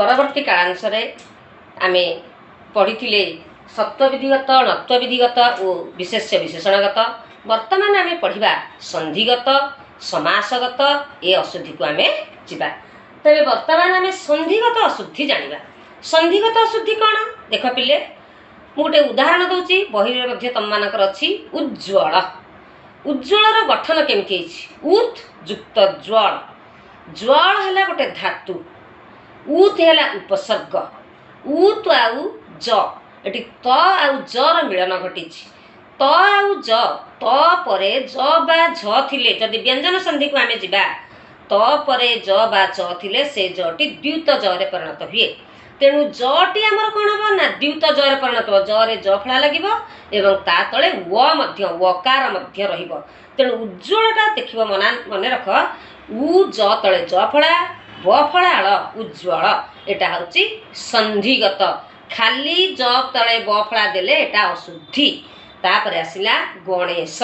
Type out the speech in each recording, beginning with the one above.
ପରବର୍ତ୍ତୀ କାଳାଂଶରେ ଆମେ ପଢ଼ିଥିଲେ ସତ୍ୱବିଧିଗତ, ଣତ୍ୱବିଧିଗତ ଓ ବିଶେଷ୍ୟ ବିଶେଷଣଗତ। ବର୍ତ୍ତମାନ ଆମେ ପଢ଼ିବା ସନ୍ଧିଗତ, ସମାସଗତ, ଏ ଅଶୁଦ୍ଧିକୁ ଆମେ ଯିବା। ତେବେ ବର୍ତ୍ତମାନ ଆମେ ସନ୍ଧିଗତ ଅଶୁଦ୍ଧି ଜାଣିବା। ସନ୍ଧିଗତ ଅଶୁଦ୍ଧି କ'ଣ? ଦେଖ ପିଲେ, ମୁଁ ଗୋଟେ ଉଦାହରଣ ଦେଉଛି, ବହିରେ ମଧ୍ୟ ତୁମମାନଙ୍କର ଅଛି। ଉଜ୍ଜ୍ୱଳ। ଉଜ୍ଜ୍ୱଳର ଗଠନ କେମିତି ହେଇଛି? ଉତ୍ ଯୁକ୍ତ ଜ୍ୱଳ। ଜ୍ୱଳ ହେଲା ଗୋଟେ ଧାତୁ, ଉତ୍ ହେଲା ଉପସର୍ଗ। ଉତ୍ ଆଉ ଜ, ଏଠି ତ ଆଉ ଜର ମିଳନ ଘଟିଛି। ତ ଆଉ ଜ, ତ ପରେ ଜ ବା ଝ ଥିଲେ, ଯଦି ବ୍ୟଞ୍ଜନ ସନ୍ଧିକୁ ଆମେ ଯିବା, ତ ପରେ ଜ ବା ଚ ଥିଲେ ସେ ଜଟି ଦ୍ୟୁତ ଜରେ ପରିଣତ ହୁଏ। ତେଣୁ ଜଟି ଆମର କ'ଣ ହେବ ନା ଦ୍ୟୁତ ଜରେ ପରିଣତ ହେବ। ଜରେ ଜ ଫଳା ଲାଗିବ ଏବଂ ତା ତଳେ ୱ ମଧ୍ୟ, ୱକାର ମଧ୍ୟ ରହିବ। ତେଣୁ ଉଜ୍ଜ୍ୱଳଟା ଦେଖିବ, ମନେ ରଖ, ଉ ଜ ତଳେ ଜ ଫଳା, ବ ଫଳା ଳ, ଉଜ୍ଜ୍ୱଳ। ଏଟା ହେଉଛି ସନ୍ଧିଗତ। ଖାଲି ଜ ତଳେ ବ ଫଳା ଦେଲେ ଏଟା ଅଶୁଦ୍ଧି। ତାପରେ ଆସିଲା ଗଣେଶ।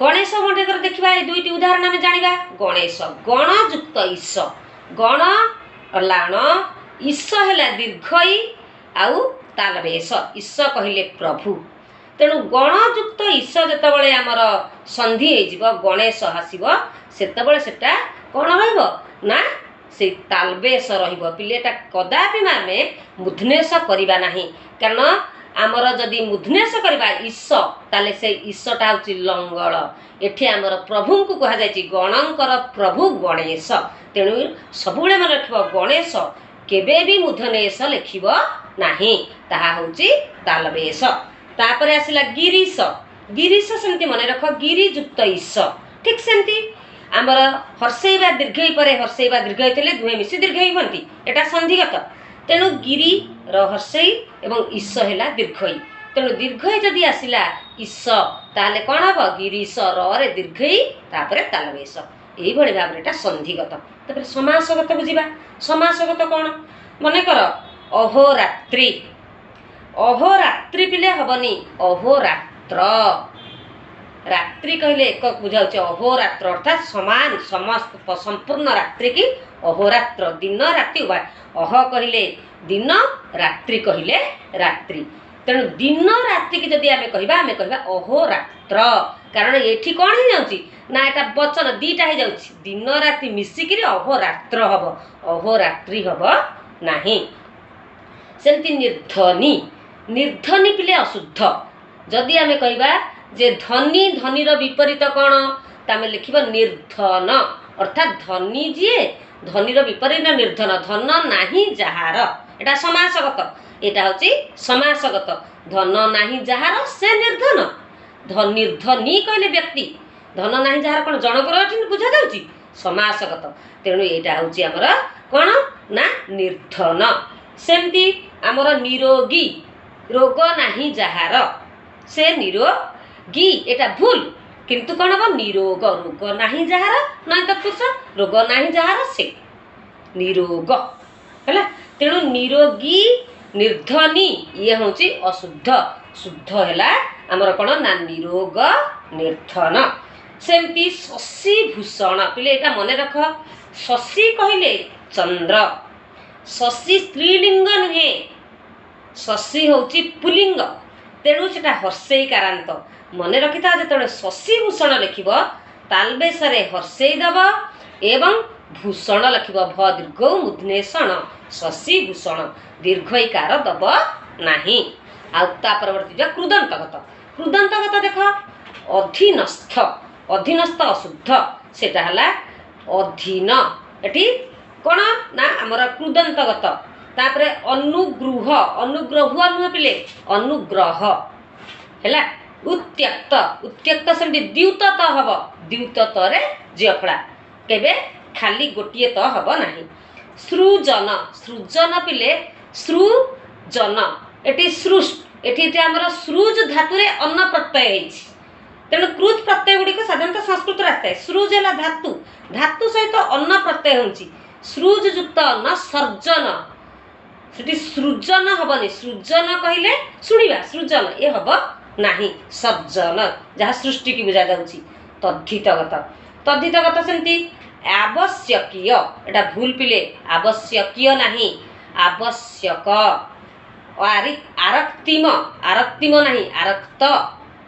ଗଣେଶ ମନେକର ଦେଖିବା, ଏଇ ଦୁଇଟି ଉଦାହରଣ ଆମେ ଜାଣିବା। ଗଣେଶ, ଗଣ ଯୁକ୍ତ ଈଶ। ଗଣ ଲାଣ, ଈଶ ହେଲା ଦୀର୍ଘଇ ଆଉ ତାଲବେଶ। ଈଶ କହିଲେ ପ୍ରଭୁ। ତେଣୁ ଗଣଯୁକ୍ତ ଈଶ ଯେତେବେଳେ ଆମର ସନ୍ଧି ହେଇଯିବ, ଗଣେଶ ଆସିବ, ସେତେବେଳେ ସେଟା କ'ଣ ରହିବ ନା ସେଇ ତାଲବେଶ ରହିବ। ପିଲେଟା କଦାପି ଆମେ ମୂର୍ଧନ୍ୟସ କରିବା ନାହିଁ, କାରଣ ଆମର ଯଦି ମୂର୍ଧନ୍ୟସ କରିବା ଈଶ, ତାହେଲେ ସେଇ ଈଶଟା ହେଉଛି ଲଙ୍ଗଳ। ଏଠି ଆମର ପ୍ରଭୁଙ୍କୁ କୁହାଯାଇଛି, ଗଣଙ୍କର ପ୍ରଭୁ ଗଣେଶ। ତେଣୁ ସବୁବେଳେ ମନେ ରଖିବ, ଗଣେଶ କେବେ ବି ମୂର୍ଧନ୍ୟସ ଲେଖିବ ନାହିଁ, ତାହା ହେଉଛି ତାଲବେଶ। ତାପରେ ଆସିଲା ଗିରୀଶ। ଗିରୀଶ ସେମିତି ମନେ ରଖ, ଗିରି ଯୁକ୍ତ ଈଶ। ଠିକ୍ ସେମିତି ଆମର ହର୍ଷେଇ ବା ଦୀର୍ଘଇ ପରେ ହର୍ଷେଇ ବା ଦୀର୍ଘଇ ଥିଲେ ଦୁହେଁ ମିଶି ଦୀର୍ଘଇ ହୁଅନ୍ତି, ଏଟା ସନ୍ଧିଗତ। ତେଣୁ ଗିରିର ହର୍ଷେଇ ଏବଂ ଈଶ ହେଲା ଦୀର୍ଘଇ। ତେଣୁ ଦୀର୍ଘଇ ଯଦି ଆସିଲା ଈଶ, ତାହେଲେ କ'ଣ ହେବ? ଗିରୀଶ, ରରେ ଦୀର୍ଘଇ, ତାପରେ ତାଲବେଶ। ଏଇଭଳି ଭାବରେ ଏଟା ସନ୍ଧିଗତ। ତାପରେ ସମାସଗତକୁ ଯିବା। ସମାସଗତ କ'ଣ? ମନେକର ଅହୋରାତ୍ରି। ଅହୋରାତ୍ରି ପିଲେ ହବନି, ଅହୋରାତ୍ର। ରାତ୍ରି କହିଲେ ଏକ ବୁଝାଉଛି, ଅହୋରାତ୍ର ଅର୍ଥାତ୍ ସମାନ, ସମସ୍ତ, ସମ୍ପୂର୍ଣ୍ଣ ରାତ୍ରି କି ଅହୋରାତ୍ର। ଦିନ ରାତି ଉଭୟ। ଅହ କହିଲେ ଦିନ, ରାତ୍ରି କହିଲେ ରାତ୍ରି। ତେଣୁ ଦିନ ରାତିକି ଯଦି ଆମେ କହିବା, ଆମେ କହିବା ଅହୋରାତ୍ର। କାରଣ ଏଠି କ'ଣ ହେଇଯାଉଛି ନା ଏଟା ବଚନ ଦୁଇଟା ହେଇଯାଉଛି, ଦିନ ରାତି ମିଶିକିରି ଅହୋରାତ୍ର ହବ, ଅହୋରାତ୍ରି ହବ ନାହିଁ। ସେମିତି ନିର୍ଦ୍ଧନୀ। ନିର୍ଦ୍ଧନୀ ପିଲେ ଅଶୁଦ୍ଧ। ଯଦି ଆମେ କହିବା ଯେ ଧନୀ, ଧନୀର ବିପରୀତ କ'ଣ, ତ ଆମେ ଲେଖିବ ନିର୍ଦ୍ଧନ। ଅର୍ଥାତ୍ ଧନୀ ଯିଏ, ଧନୀର ବିପରୀତ ନିର୍ଦ୍ଧନ, ଧନ ନାହିଁ ଯାହାର। ଏଟା ସମାସଗତ, ଏଇଟା ହେଉଛି ସମାସଗତ। ଧନ ନାହିଁ ଯାହାର ସେ ନିର୍ଦ୍ଧନ। ନିର୍ଦ୍ଧନୀ କହିଲେ ବ୍ୟକ୍ତି, ଧନ ନାହିଁ ଯାହାର କ'ଣ ଜଣଙ୍କର ଏଠି ବୁଝାଯାଉଛି, ସମାସଗତ। ତେଣୁ ଏଇଟା ହେଉଛି ଆମର କ'ଣ ନା ନିର୍ଦ୍ଧନ। ସେମିତି ଆମର ନିରୋଗୀ, ରୋଗ ନାହିଁ ଯାହାର ସେ ନିରୋଗୀ, ଏଟା ଭୁଲ। କିନ୍ତୁ କ'ଣ ହବ? ନିରୋଗ, ରୋଗ ନାହିଁ ଯାହାର, ନହିଁ ତତ୍ପୁରୁଷ, ରୋଗ ନାହିଁ ଯାହାର ସେ ନିରୋଗ ହେଲା। ତେଣୁ ନିରୋଗୀ, ନିର୍ଦ୍ଧନୀ ଇଏ ହେଉଛି ଅଶୁଦ୍ଧ। ଶୁଦ୍ଧ ହେଲା ଆମର କ'ଣ ନା ନିରୋଗ, ନିର୍ଦ୍ଧନ। ସେମିତି ଶଶିଭୂଷଣ। ପିଲେ ଏଇଟା ମନେ ରଖ, ଶଶି କହିଲେ ଚନ୍ଦ୍ର। ଶଶି ସ୍ତ୍ରୀଲିଙ୍ଗ ନୁହେଁ, ଶଶି ହେଉଛି ପୁଲିଙ୍ଗ, ତେଣୁ ସେଟା ହର୍ଷେଇ କାରାନ୍ତ। ମନେ ରଖିଥାଅ, ଯେତେବେଳେ ଶଶିଭୂଷଣ ଲେଖିବ ତାଲବେଶରେ ହର୍ଷେଇ ଦେବ ଏବଂ ଭୂଷଣ ଲେଖିବ, ଭ ଦୀର୍ଘ ମୂର୍ଧନ୍ୟଷଣ, ଶଶିଭୂଷଣ, ଦୀର୍ଘଇକାର ଦବ ନାହିଁ। ଆଉ ତା ପରବର୍ତ୍ତୀ ଯିବା କୃଦନ୍ତଗତ। କୃଦନ୍ତଗତ ଦେଖ, ଅଧୀନସ୍ଥ। ଅଧୀନସ୍ଥ ଅଶୁଦ୍ଧ, ସେଟା ହେଲା ଅଧୀନ। ଏଠି କ'ଣ ନା ଆମର କୃଦନ୍ତଗତ। ତାପରେ ଅନୁଗୃହ। ଅନୁଗ୍ରହ ନୁହେଁ ପିଲେ, ଅନୁଗ୍ରହ ହେଲା। ଉତ୍ୟକ୍ତ। ଉତ୍ୟକ୍ତ ସେମିତି ଦ୍ୟୁତ ତ ହବ, ଦ୍ୟୁତ ତରେ ଝିଅଫଳା, କେବେ ଖାଲି ଗୋଟିଏ ତ ହବ ନାହିଁ। ସୃଜନ। ସୃଜନ ପିଲେ, ସୃଜନ ଏଠି ସୃଷ୍ଟ, ଏଠି ଏଠି ଆମର ସୃଜ ଧାତୁରେ ଅନ୍ନ ପ୍ରତ୍ୟୟ ହେଇଛି। ତେଣୁ କୃତ ପ୍ରତ୍ୟୟ ଗୁଡ଼ିକ ସାଧାରଣତଃ ସଂସ୍କୃତରେ ଆସିଥାଏ। ସୃଜ ହେଲା ଧାତୁ, ଧାତୁ ସହିତ ଅନ୍ନ ପ୍ରତ୍ୟୟ ହେଉଛି। ସୃଜ ଯୁକ୍ତ ଅନ୍ନ, ସର୍ଜନ। ସେଠି ସୃଜନ ହବନି, ସୃଜନ କହିଲେ ଶୁଣିବା, ସୃଜନ ଏ ହବ ନାହିଁ, ସର୍ଜନ ଯାହା ସୃଷ୍ଟିକି ବୁଝାଯାଉଛି। ତଦ୍ଧିତଗତ। ତଦ୍ଧିତଗତ ସେମିତି ଆବଶ୍ୟକୀୟ, ଏଟା ଭୁଲ ପିଲେ, ଆବଶ୍ୟକୀୟ ନାହିଁ, ଆବଶ୍ୟକ। ଆରକ୍ତିମ, ଆରକ୍ତିମ ନାହିଁ, ଆରକ୍ତ।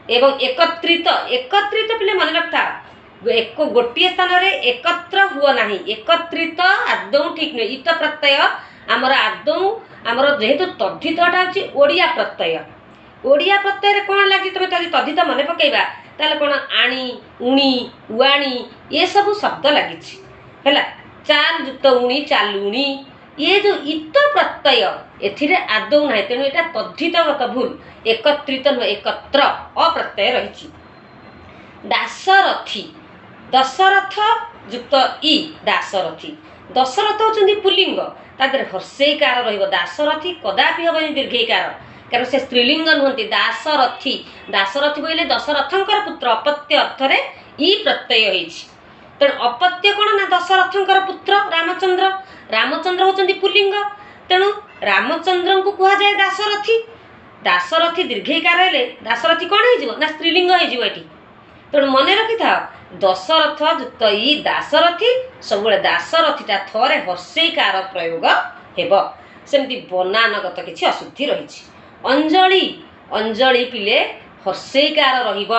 ଏବଂ ଏକତ୍ରିତ, ଏକତ୍ରିତ ପିଲେ ମନେ ରଖିଥା, ଏକ ଗୋଟିଏ ସ୍ଥାନରେ ଏକତ୍ର ହୁଅ ନାହିଁ, ଏକତ୍ରିତ ଆଦୌ ଠିକ୍ ନୁହେଁ। ଇତ ପ୍ରତ୍ୟୟ ଆମର ଆଦୌ ଆମର ଯେହେତୁ ତଦ୍ଧିତଟା ହେଉଛି ଓଡ଼ିଆ ପ୍ରତ୍ୟୟ, ଓଡ଼ିଆ ପ୍ରତ୍ୟୟରେ କ'ଣ ଲାଗିଛି ତୁମେ ଯଦି ତଦ୍ଧିତ ମନେ ପକାଇବା ତାହେଲେ କ'ଣ ଆଣି, ଉଣି, ଉଆଣି ଏସବୁ ଶବ୍ଦ ଲାଗିଛି ହେଲା। ଚାଲ ଯୁକ୍ତ ଉଣି, ଚାଲୁଣି, ଇଏ ଯେଉଁ ଇତ ପ୍ରତ୍ୟୟ ଏଥିରେ ଆଦୌ ନାହିଁ, ତେଣୁ ଏଇଟା ତଦ୍ଧିତଗତ ଭୁଲ, ଏକତ୍ରିତ ନୁହେଁ, ଏକତ୍ର ଅପ୍ରତ୍ୟୟ ରହିଛି। ଦାଶରଥି, ଦଶରଥ ଯୁକ୍ତ ଇ, ଦାଶରଥି, ଦଶରଥ ହେଉଛନ୍ତି ପୁଲ୍ଲିଙ୍ଗ, ତା ଦେହରେ ହର୍ଷେଇକାର ରହିବ। ଦାଶରଥି କଦାପି ହେବନି ଦୀର୍ଘେଇକାର, କାରଣ ସେ ସ୍ତ୍ରୀଲିଙ୍ଗ ନୁହନ୍ତି। ଦାଶରଥି, ଦାଶରଥି ବୋଇଲେ ଦଶରଥଙ୍କର ପୁତ୍ର, ଅପତ୍ୟ ଅର୍ଥରେ ଇ ପ୍ରତ୍ୟୟ ହେଇଛି। ତେଣୁ ଅପତ୍ୟ କ'ଣ ନା ଦଶରଥଙ୍କର ପୁତ୍ର ରାମଚନ୍ଦ୍ର, ରାମଚନ୍ଦ୍ର ହେଉଛନ୍ତି ପୁଲ୍ଲିଙ୍ଗ, ତେଣୁ ରାମଚନ୍ଦ୍ରଙ୍କୁ କୁହାଯାଏ ଦାଶରଥି। ଦାଶରଥି ଦୀର୍ଘେଇକାର ହେଲେ ଦାଶରଥି କ'ଣ ହେଇଯିବ ନା ସ୍ତ୍ରୀଲିଙ୍ଗ ହେଇଯିବ ଏଠି। ତେଣୁ ମନେ ରଖିଥାଅ ଦଶରଥ ଯୁକ୍ତ ଇ ଦାଶରଥି, ସବୁବେଳେ ଦାଶରଥିଟା ଥରେ ହର୍ଷେଇକାର ପ୍ରୟୋଗ ହେବ। ସେମିତି ବନାନଗତ କିଛି ଅଶୁଦ୍ଧି ରହିଛି। ଅଞ୍ଜଳି, ଅଞ୍ଜଳି ପିଲେ ହର୍ଷେଇକାର ରହିବ,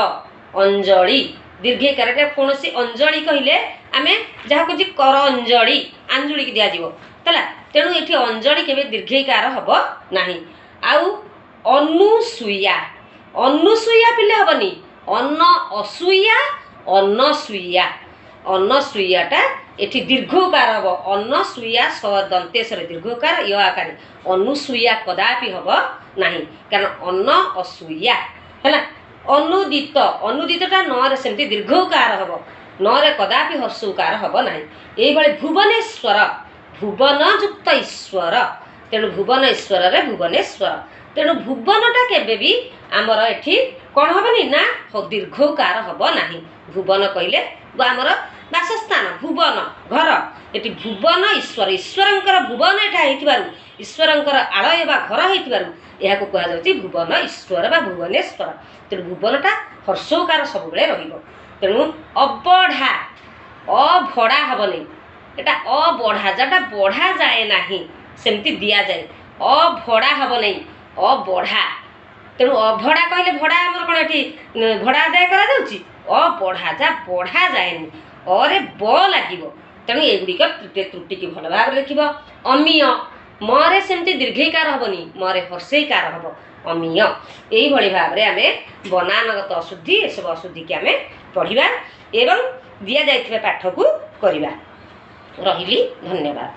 ଅଞ୍ଜଳି ଦୀର୍ଘେଇକାରଟା କୌଣସି ଅଞ୍ଜଳି କହିଲେ ଆମେ ଯାହାକୁ କର ଅଞ୍ଜଳି ଆଞ୍ଜୁଳିକି ଦିଆଯିବ ହେଲା, ତେଣୁ ଏଠି ଅଞ୍ଜଳି କେବେ ଦୀର୍ଘେଇକାର ହେବ ନାହିଁ। ଆଉ ଅନୁସୂୟା, ଅନୁସୂୟା ପିଲେ ହେବନି, ଅନ ଅସୂୟା, ଅନସୂୟା, ଅନସୂୟାଟା ଏଠି ଦୀର୍ଘକାର ହେବ, ଅନସୂୟା ସ ଦନ୍ତେଶ୍ୱରେ ଦୀର୍ଘକାର ୟ ଆକାରେ, ଅନୁସୂୟା କଦାପି ହେବ ନାହିଁ, କାରଣ ଅନ ଅସୂୟା ହେଲା। ଅନୁଦିତ, ଅନୁଦିତଟା ନରେ ସେମିତି ଦୀର୍ଘକାର ହେବ, ନରେ କଦାପି ହର୍ଷଉକାର ହେବ ନାହିଁ। ଏଇଭଳି ଭୁବନେଶ୍ୱର, ଭୁବନ ଯୁକ୍ତ ଈଶ୍ୱର, ତେଣୁ ଭୁବନ ଈଶ୍ୱରରେ ଭୁବନେଶ୍ୱର, ତେଣୁ ଭୁବନଟା କେବେ ବି ଆମର ଏଠି କ'ଣ ହେବନି ନା ଦୀର୍ଘକାର ହେବ ନାହିଁ। ଭୁବନ କହିଲେ ଆମର ବାସସ୍ଥାନ, ଭୁବନ ଘର, ଏଠି ଭୁବନ ଈଶ୍ୱର, ଈଶ୍ୱରଙ୍କର ଭୁବନ ଏଠା ହେଇଥିବାରୁ, ଈଶ୍ୱରଙ୍କର ଆଳୟ ବା ଘର ହେଇଥିବାରୁ ଏହାକୁ କୁହାଯାଉଛି ଭୁବନ ଈଶ୍ୱର ବା ଭୁବନେଶ୍ୱର। ତେଣୁ ଭୁବନଟା ହର୍ଷଉକାର ସବୁବେଳେ ରହିବ। ତେଣୁ ଅବଢ଼ା, ଅଭଡ଼ା ହେବନି, ଏଟା ଅବଢ଼ା, ଯେଉଁଟା ବଢ଼ା ଯାଏ ନାହିଁ ସେମିତି ଦିଆଯାଏ, ଅଭଡ଼ା ହେବ ନାହିଁ, ଅବଢ଼ା। ତେଣୁ ଅଭଡ଼ା କହିଲେ ଭଡ଼ା ଆମର କ'ଣ ଏଠି ଭଡ଼ା ଆଦାୟ କରାଯାଉଛି, ଅବଢ଼ା ଯାହା ବଢ଼ା ଯାଏନି, ଅରେ ବ ଲାଗିବ। ତେଣୁ ଏଗୁଡ଼ିକ ତ୍ରୁଟିକି ଭଲ ଭାବରେ ଦେଖିବ। ଅମୀୟ, ମରେ ସେମିତି ଦୀର୍ଘେଇକାର ହେବନି, ମରେ ହର୍ଷେଇକାର ହେବ, ଅମୀୟ। ଏଇଭଳି ଭାବରେ ଆମେ ବନାନଗତ ଅଶୁଦ୍ଧି ଏସବୁ ଅଶୁଦ୍ଧିକି ଆମେ ପଢ଼ିବା ଏବଂ ଦିଆଯାଇଥିବା ପାଠକୁ କରିବା। ରହିଲି, ଧନ୍ୟବାଦ।